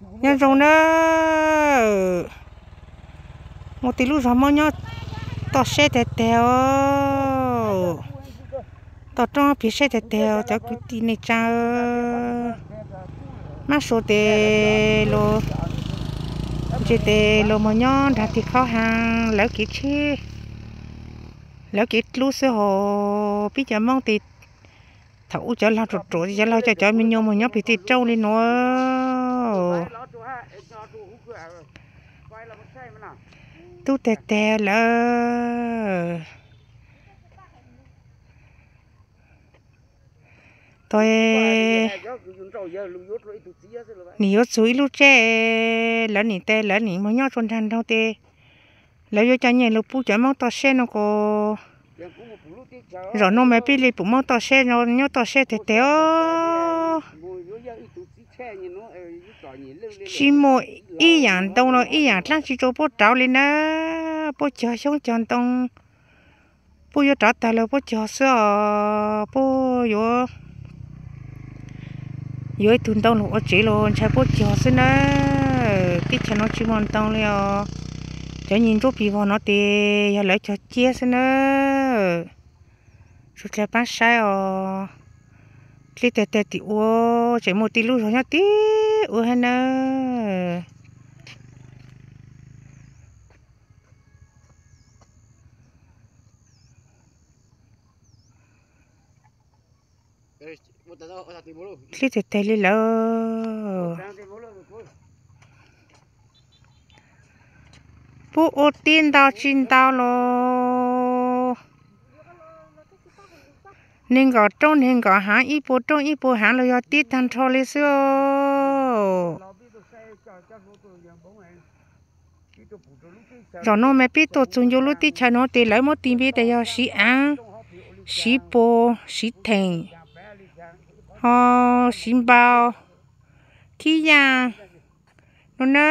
Nyob zoo na, muaj tej lub zos Hmoob nyob toj siab tiag tiag os. Toj roob phem siab tiag tiag os cov kwv tij neej tsaa. Mab Suav tes los, ntses tes los mus nyob nrag tig khob heev, lawv kev tsheb, lawv kev dlub xwb hos. Peb cov Hmoob tes thaum ub cov laug ruam ruam, cov laug coj cov me nyuam mus nyob pem tej roob li nuav. Tub tag tag lawm. Tos, nim yuav txug ib lub tsheb, lawv nim tes lawv nim mus nyob rua nraag nroog tes, lawv yuav coj nyiaj lug pub cov Moob toj siab nuav ko. Zaum nuav mas peb le pum Moob toj siab nyob toj siab tag tag os. Tsi muaj ib yaam ntoo los ib yaam dlaab tsi rua puab rauv le na. Puab cog xyoob cog ntoo, puab yuav rauv tag lug puab cog xwb os. Puab yuav, yuav ib tug ntoo lug ua tsev los ntshai puab cog xwb na. Teb chaws nuav tsi muaj ntoo le os. Cov nyuas ntsuab pis vog nuav tes yog lawv cog ciab xwb na. Tsuas txhaj paab saib os. Dleb tag tag tim ua, tseem muaj tej lub zog nyob tim ua hab na. Dleb tag tag le lawm. Puab ua tib ntau tsi ntau los neeg nkaum roob neeg nkaum haav, ib puas roob ib puas haav los yog tib tag nrho le xwb os. Zaum nuav mas peb tuaj txug ncua lub teb chaws nuav tes lawv muab tis npe tas yog Siv Aav, Siv Pos, Siv Theem, ho Siv Npau, Thib Yaaj nuav na.